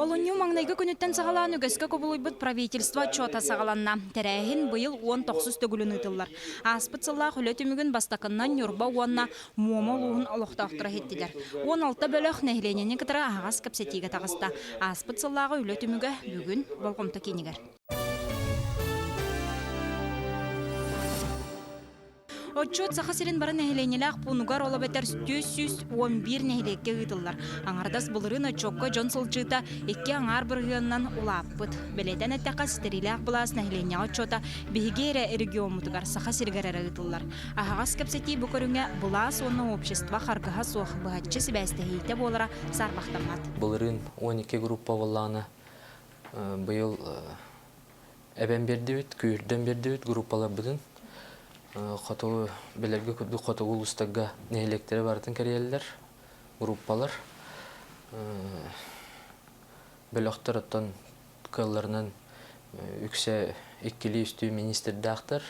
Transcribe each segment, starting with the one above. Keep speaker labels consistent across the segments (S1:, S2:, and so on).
S1: Олунньу маҥнайгы күнүттэн саҕалаан үгэскэ кубулуйбут правительство отчуота саҕаланна. Тэрээһин быйыл 19 төгүлүн ыытыллар. Ааспыт сыллаах үлэ түмүгүн бастакыннан Ньурба уонна Муома улууһун олохтоохторо иһиттилэр. 16 бөлөх нэһилиэнньэни кытары аһаҕас кэпсэтиигэ таҕыста. Ааспыт сыллааҕы үлэ түмүгэ бүгүн болҕомто киинигэр. Отчуот Саха сирин бары нэһилиэнньэлээх пуунугар ол эбэтэр 411 нэһилиэккэ ыытыллар. Аҥардас былырыын отчуокка дьон сылдьыыта икки аҥаар бырыһыанынан улааппыт. Бэлиэтээн эттэххэ, ситэриилээх былаас нэһилиэнньэҕэ отчуота биһиги эрэ региоммутугар Саха сиригэр эрэ ыытыллар. Аһаҕас кэпсэтии бу көрүҥэ былаас уонна общество харгыһа суох быһаччы сибээстэһиитэ буолара саарбахтаммат.
S2: Былырыын 12 группа буоллаҕына, быйыл эбэн биэрдибит, күүһүрдэн биэрдибит группаларбытын. Хотугу билэргэ курдук хотугу улуустарга нэһилиэктэри барытын кэрийэллэр группалар. Бөлөхтөр оттон кыалларынан үксэ иккилии-үстүү министрдээхтэр.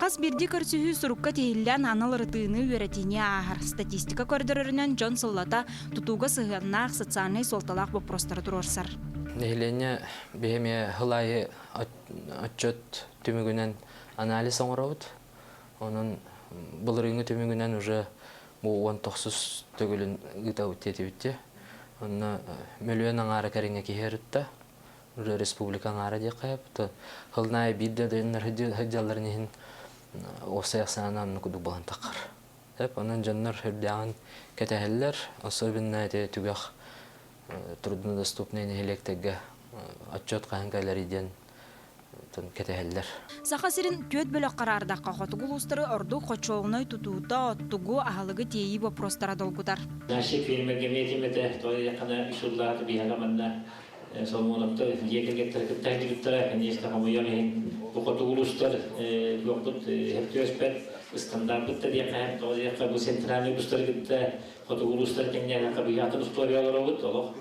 S1: Хас биирдии көрсүһүү сурукка тиһиллэн анал ырытыыны, үөрэтиини ааһар. Статистика көрдөрөрүнэн дьон сыллата тутууга сыһыаннаах социальнай суолталаах боппуруостары туруорсар.
S2: Нэһилиэнньэ биһи эмиэ сыл аайы отчет түмүгүнэн анализ оҥоробут. Онон былырыыҥҥы түмүгүнэн уже бу 19 төгүлүн ыытабыт диэтибит дии. Онно мөлүйүөн аҥаара кэриҥэ киһи ырытта. Уже республика аҥаара диэххэ сөп. Сылын аайы биирдэ дойдуннар сылдьалларын иһин уопсай ахсаана оннук курдук буолан таххар. Сөп, онон дьоннор үрдээҕин кэтэһэллэр, особенно эти түгэх труднодоступный нэһилиэктэргэ отчет хаһан кэлэрий диэн кэтэһэллэр.
S1: Саха сирин түөрт бөлөх хараардахха хотугу улуустары ордук хочуолунай тутуута, оттугу, аһылыгы тиэйии боппуруостара долгутар.
S3: Наши фермергэ эмиэ этэ, тоҕо диэтэххинэ үс сыллааҕыта биһиэхэ манна Соломоновтар дьиэ кэргэттэрэ кытта сылдьыбыттара, конечно, хомойуох иһин бу хотугу улуустар туохпут түөспэт ыстандаарпыт да диэххэ, тоҕо диэххэ бу центральный улуустары кытта хотугу улуустар тэҥнээтэххэ биһиэхэ условия олоробут, олох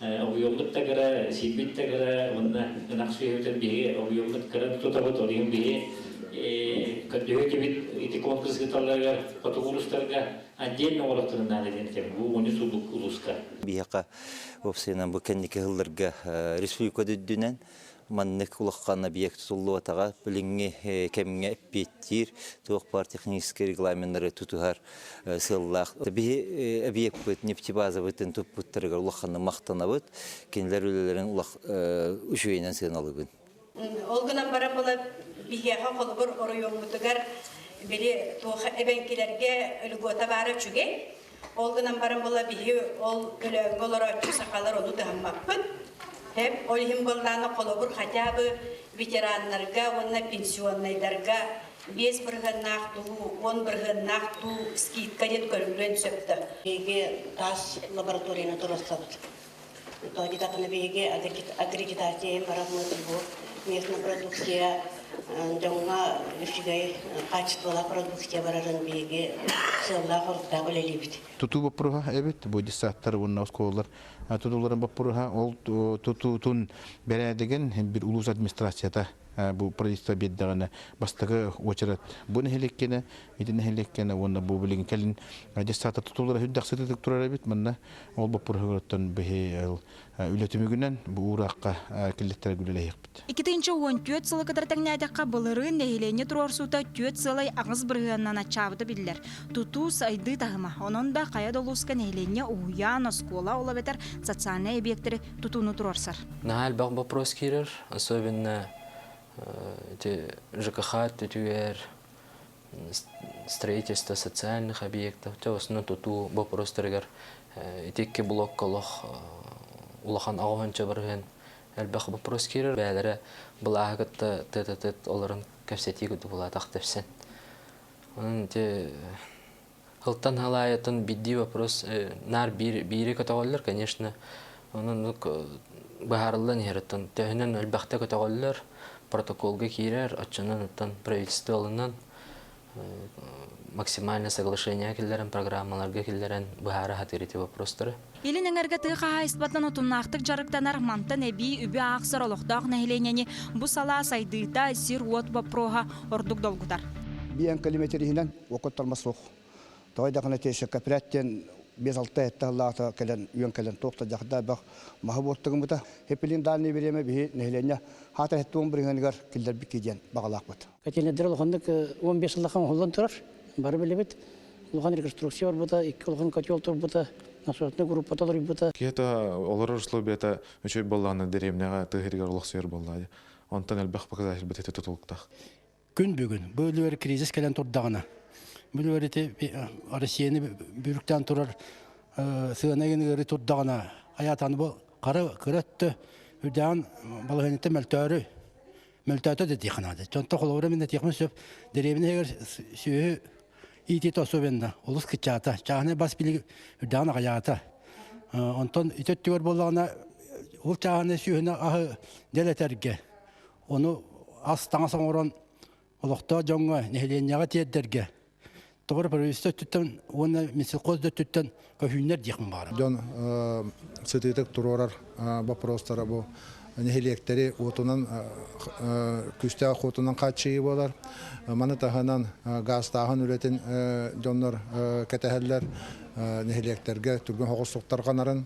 S3: объеммут да кыра, сиирбит да кыра, уонна ынах сүөһүтүн биһиги объеммут кыра тутабыт, ол иһин биһи көрдөһүө этибит ити конкурс ыыталларыгар хотугу улуустарга отдельно оҥоруохтарын наада диэн этим, бу уонус улууска.
S4: Биһиэхэ Уопсайынан бу кэнники сылларга республика үрдүнэн маннык улахан объект тутуллубатаҕа билиҥҥи кэмҥэ эппиэттиир туох баар техническэй регламеннары тутуһар сыаллаах. Биһи объекпыт нефтебазабытын туппуттарыгар улаханнык махтанабыт, кинилэр үлэлэрин үчүгэйинэн сыаналыыбын.
S5: Ол гынан баран була биһиэхэ холобур оройуоммутугар били туох эбэҥкилэргэ льгота баара үчүгэй. Ол гынан баран була биһи ол Өлөөҥҥө олорооччу сахалар ону тыһаммаппыт. Хэп ол иһин буоллаана холобур хотя бы ветераннарга уонна пенсионнайдарга 5 бырыһыаннаах дуу, 10 бырыһыаннаах дуу скидка диэн көрүллүөн сөптө.
S6: Биһиги таас лабораторияны туруорсабыт. Тоҕо биһиги аккредитация бараммыт бу местная продукция дьоҥҥо үчүгэй качестволаах продукция барарын биһиги сыаллаах-соруктаах үлэлиибит.
S7: Тутуу боппуруоһа эбит, бу детсадтар уонна оскуолалар тутууларын боппуруоһа, ол тутуутун бэрээдэгин бир улуус администрацията бу правительство биэрдэҕинэ бастакы уочарат бу нэһилиэккэнэ, ити нэһилиэккэнэ уонна бу билигин кэлин детсадтар тутуулара үрдэх сытыытык турар эбит манна ол боппуруоһугар биһи үлэ түмүгүнэн бу уураахха киллэттэрэ үлэлэһиэхпит.
S1: 2014 сылы кытары тэҥнээтэххэ былырыын нэһилиэнньэ туруорсуута түөрт сыалай аҕыс бырыһыанынан аччаабыта биллэр. Тутуу сайдыы таһыма. Онон да хайа да улууска нэһилиэнньэ уһуйаан, оскуола, ол эбэтэр социальнай эбийиэктэри тутууну туруорсар.
S2: Наһаа элбэх вопрос киирэр, особенно эти ЖКХ өттүтүгэр, строительство социальных объектов, в основном тутуу боппуруостарыгар ити икки блокка олох улахан аҕыһынча барыһын элбэх вопрос киирэр. Бээлэрэ былааһы кытта тет-а-тет олорон кэпсэтии курдук булаатах тэпсэн. Онон ити Һылтан халаайатын биирдии вопрос наар биир биири көтөҕөллөр, конечно. Онон быһаарыллан иһэр оттон төһөнөн элбэхтэ көтөҕөллөр, протоколга киирэр, оччонон оттон правительство ылынан максимальное соглашение киллэрэн, программаларга киллэрэн быһаара сатыыр ити вопростары.
S1: Илин эҥэргэ тыа хаһаайыстыбатынан утумнаахтык дьарыктанар, мантан эбии үбү аахсар олохтоох нэһилиэнньэни бу салаа сайдыыта, сир-уот боппуруоһа ордук долгутар.
S8: Биэн километр иһинэн окко талма суох. Тоҕо даҕаны ТСК диэн 5-6 этте сыллаата кэлэн үөн кэлэн туох да дьахда бөх маһы буортугумута. Хепилин дальний время биһи нэһилиэнньэ хаатар хеттуон бырыһыаныгар киллэрбит диэн баҕалаахпыт.
S9: Котельнайдар улаханнык 15 сыллахан оһоллон турар. Бары билибит. Улахан реконструкция барбыта, икки улахан котел турбута, насосный группа толоруйбута.
S10: Киһи олорор условията үчүгэй буоллаҕына дэриэбинэҕэ тыа сиригэр олохсуйар буоллаҕа. Онтон элбэх показатель бит тутулуктаах.
S9: Күн бүгүн бу үлүгэр кризис кэлэн турдаҕына, бу үлүгэр ити Россияны бүрүктээн турар сыана ыары турдаҕына, айаатаны бу хара кыра өттө үрдээн балаһыанньата мөлтөөрү мөлтөөтө да диэххэ наада. Онтон холобура мин этиэхпин сөп, дэриэбинэ иһигэр сүөһү иитиитэ особенно олус кыччаата, чааһынай бас билиги үрдээн аҕыйаата. Онтон ити өттүгэр буоллаҕына ол чааһынай сүөһүнү аһы дэлэтэргэ, ону ас таҥас оҥорон олохтоох дьоҥҥо, нэһилиэнньэҕэ тиэрдэргэ тоҕо правительство өттүттэн уонна Минсельхоз да өттүттэн көһүүннэр диэхпин баҕарабын.
S11: Дьон сытыытык туруорар боппуруостара бу нэһилиэктэри уотунан күүстээх уотунан хааччыйыы буолар. Маны таһынан гаастааһын үлэтин дьоннор кэтэһэллэр нэһилиэктэргэ түргэн соҕус тарҕанарын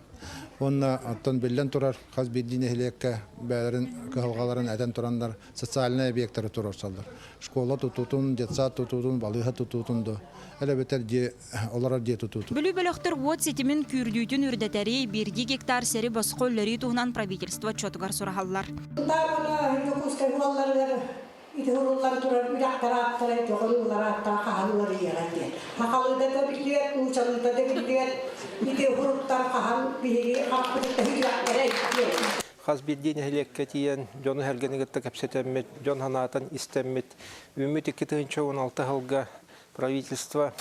S11: уонна оттон биллэн турар хас биирдии нэһилиэккэ бэйэлэрин кыһалҕаларын этэн тураннар социальнай объектары туруорсаллар. Школа тутуутун, детсад тутуутун, балыыһа тутуутун да элэбэтэр дьиэ олорор дьиэ тутуутун.
S1: Бүлүү бөлөхтөр уот ситимин күүрдүүтүн үрдэтэри, биирдии гектар сири босхо үллэрии туһунан правительство отчуотугар сураһаллар.
S12: Сунтаар Дьокуускай буолалларыгар ити уруллан турар үрэхтэр ааттара дьоҕуруулар ааттара хаһан уларыйыаҕа диэн. Сахалыыта да биллибэт, нуучалыыта да биллибэт ити уруттар хаһан биһиги хаппытыттан үрэхтэрэ диэн.
S13: Хас биирдии нэһилиэккэ тиийэн дьону-сэргэни кытта кэпсэтэммит, дьон санаатын истэммит, үүммүт 2016 сылга правительство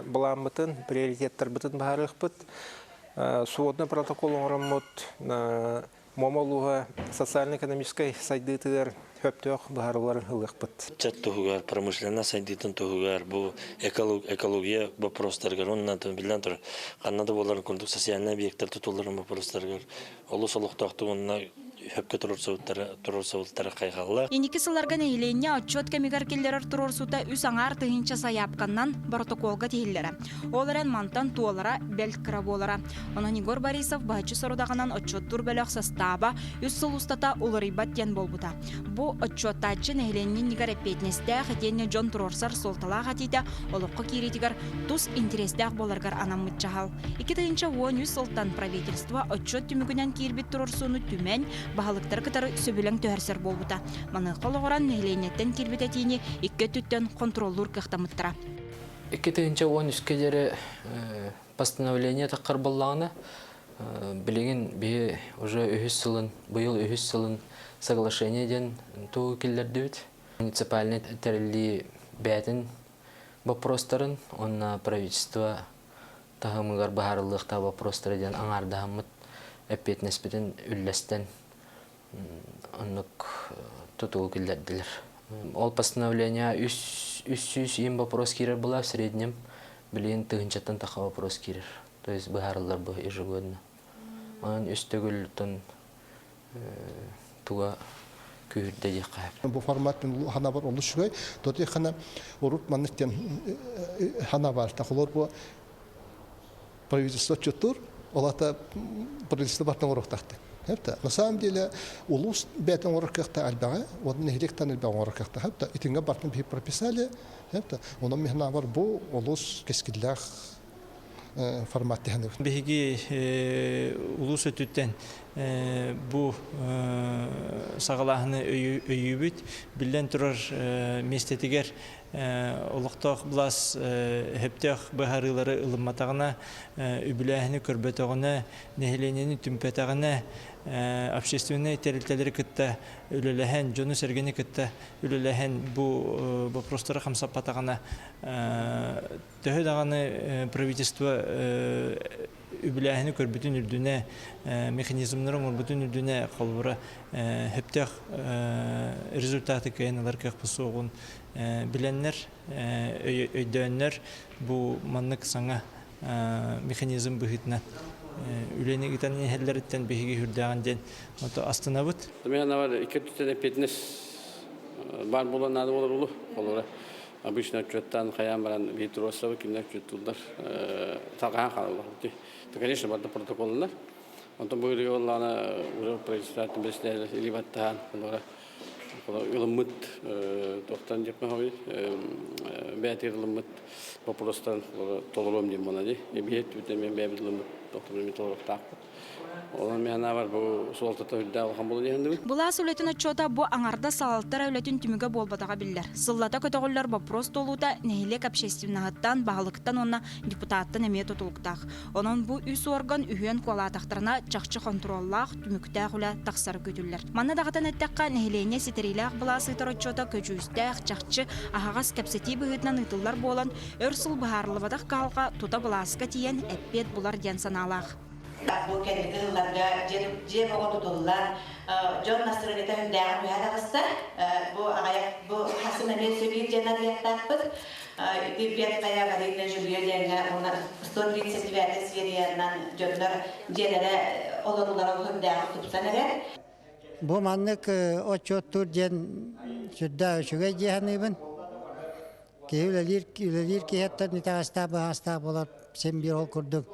S13: былааммытын, приоритеттарбытын быһаарыахпыт. Сводный протокол оҥороммут Муома улууһа социально-экономическай сайдыытыгар сөптөөх быһаарыылары ылыахпыт.
S14: Ыччат туһугар, промышленность сайдыытын туһугар, бу экология вопростарыгар уонна биллэн турар, ханна да буоларын курдук социальнай объектар тутулларын вопростарыгар олус олохтоохтук уонна сөпкө туруорсубуттара хайҕаллар.
S1: Инники сылларга нэһилиэнньэ отчуот кэмигэр киллэрэр туруорсуута үс аҥаар тыһыынча сайаапканнан боротокуолга тиһиллэрэ. Ол эрэн мантан туолара бэл кыра буолара. Онон Егор Борисов быһаччы сорудаҕынан отчуоттуур бөлөх састааба үс сыл устата уларыйбат диэн буолбута. Бу отчуоттааччы нэһилиэнньэ иннигэр эппиэтинэстээх итиэннэ дьон туруорсар суолталаах этиитэ олоххо киириитигэр тус интэриэстээх буоларыгар анаммыт дьаһал. 2013 сылтан правительство отчуот түмүгүнэн киирбит туруорсууну түмэн, баһылыктары кытары сөбүлэҥ түһэрсэр буолбута. Маныаха олоҕуран нэһилиэнньэттэн киирбит этиини икки өттүттэн хонтуруоллуур кыахтаммыттара.
S2: 2013-кэ диэри постановление таххар буоллаҕына, билигин биһи уже үһүс сылын, быйыл үһүс сылын соглашение диэн тугу киллэрдибит. Муниципальнай тэриллии бэйэтин боппуруостарын уонна правительство таһымыгар быһаарыллыахтаах боппуруостары диэн аҥаардаһаммыт эппиэтинэспитин үллэстэн оннук тутуу киллэрдилэр. Ол постановление үс үс им вопрос киирэр была в среднем билигин тыһыынчаттан таха вопрос киирэр. То есть быһаарыллар бу ежегодно. Онон үс төгүл туга күүһүрдэ диэххэ сөп.
S15: Бу формат ханабар олус үчүгэй. Тоти хана урут маннык диэн хана бар. Тахолор бу правительство отчеттуур, ол ата правительство бартан оҥоруохтаахтар. Хэпта. На самом деле улуус бэйэтин оҥорор кыахта элбэҕэ, уонна нэһилиэктэн элбэҕи оҥорор кыахта. Хэпта. Итингэ бартын биһи прописали. Хэпта. Онон миһинабар бу олус кэскиллээх формат тиһэнэбит.
S16: Биһиги улуус өттүттэн бу саҕалааһыны өйүүбүт. Биллэн турар миэстэтигэр олохтоох былаас сөптөөх быһаарыылары ылымматаҕына, үбүлээһини көрбөтөҕүнэ, нэһилиэнньэни түмпэтэҕинэ, общественнай тэрилтэлэри кытта үлэлэһэн, дьону-сэргэни кытта үлэлэһэн бу боппуруостары хамсаппатаҕына төһө даҕаны правительство үбүлээһини көрбүтүн үрдүнэ, механизмнары оҥорбутун үрдүнэ, холобура, сөптөөх результаты кыайан ылар кыахпыт суоҕун билэннэр, өйдөөннөр, бу маннык саҥа механизм быһыытынан үлэни ыытан иһэллэриттэн биһиги үрдээҕин диэн астынабыт.
S17: Мен икки өттүттэн эппиэтинэс баар буолан наада буолар улу. Холобура. Обычно отчеттан хайаан баран биир туруорсабыт, кинилэр отчеттууллар салҕаан хаалаллар. Конечно, барда протоколлар. Онтон бу ырыа буоллаҕына уже правительствоттан бэрэссэдээтэл илии баттаһан ылыммыт туохтан диэхпин хабый бэйэтигэр ылыммыт боппуруостарын толоруом диэн буолла дии. Эбиэт бүтэн мен бэйэбит ылыммыт тохтобун толоруохтаахпыт. Онон мен санаабар бу суолтата үрдээх улахан буолуо диэн
S1: Былаас үлэтин отчуота бу аҥардас салалтара үлэтин түмүгэ буолбатаҕа биллэр. Сыллата көтөҕүллэр боппуруос туолуута нэһилиэк общественноһыттан, баһылыктан уонна депутаттан эмиэ тутулуктаах. Онон бу үс уорган үһүөн куолаатахтарына чахчы хонтуруоллаах, түмүктээх үлэ тахсара күүтүллэр. Манна даҕатан эттэххэ, нэһилиэнньэ ситэриилээх былаас ыытар отчуота көдьүүстээх, чахчы, аһаҕас кэпсэтии быһыытынан ыытыллар буолан, өр сыл быһаарыллыбатах кыһалҕа тута былааска тиийэн эппиэт булар диэн санаалаах.
S18: Бу кэнники сылларга дьиэ бөҕө тутуллан, дьон настырыанньата үрдээҕин түһэ таҕыста. Бу аҕыйах бу хасын эмиэ сөбүүр диэн арыйыахтаахпыт. Ити Ветхая аварийное жилье диэҥҥэ уонна 139 сериянан дьоннор дьиэлэрэ олорулара үрдээҕи тупсан эрэр.
S19: Бу маннык отчуоттуур диэн сүрдээх үчүгэй дии саныыбын. Киһи үлэлиир, үлэлиир киһиэттэн итэҕэстээх быһаҕастаах буолар син биир ол курдук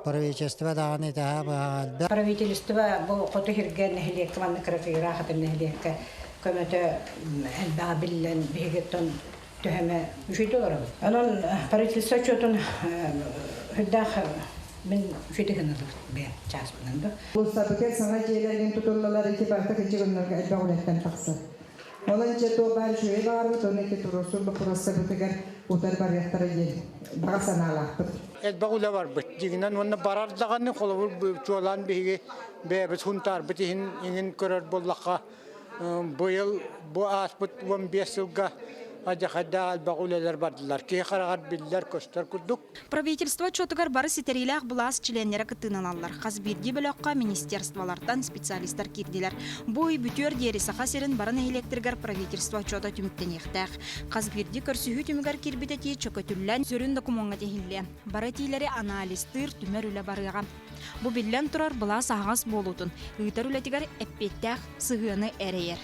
S19: правительство даҕаны итэҕэ быһаҕа элбэх.
S12: Правительство бу хоту сиргэ нэһилиэккэ маннык кыракыйраах атын нэһилиэккэ көмөтө элбэҕэ биллэн биһигиттэн төһөмө үчүйдэ олоробут. Онон правительство отчуотун үрдээх мин үчүйдэ гыналыбыт бэйэм чааспынан да.
S20: Улуустарбытыгар саҥа дьиэлэрин тутуллалар ити барыта кырдьык оннорго элбэх үлэттэн тахсар. Онон дьэ туох баар үчүгэй баҕарбыт уонна ити туруорсуу боппуруостарбытыгар утары барыахтара диэн баҕа санаалаахпыт.
S21: Элбэх үлэ барбыт. Дьиҥинэн уонна барар даҕаны холобур чуолаан биһиги бэйэбит Сунтаарбыт иһин иҥин көрөр буоллахха быйыл бу ааспыт 15 сылга адьахайдаах элбэх үлэлэр бардылар. Киһи хараҕар биллэр көстөр курдук.
S1: Правительство отчуотугар бары ситэриилээх былаас чилиэннэрэ кыттыыналаллар. Хас биирдии бөлөххө министерстволартан специалистар киирдилэр. Бу ый бүтүөр диэри Саха сирин бары нэһилиэктэригэр правительство отчуота түмүктэниэхтээх. Хас биирдии көрсүһүү түмүгэр киирбит этии чөкөтүллэн, сүрүн докумуоҥҥа тиһиллиэ. Бары этиилэри анализтыыр, түмэр үлэ барыаҕа. Бу биллэн турар былаас аһаҕас буолуутун, ыытар үлэтигэр эппиэттээх сыһыаны эрэйэр.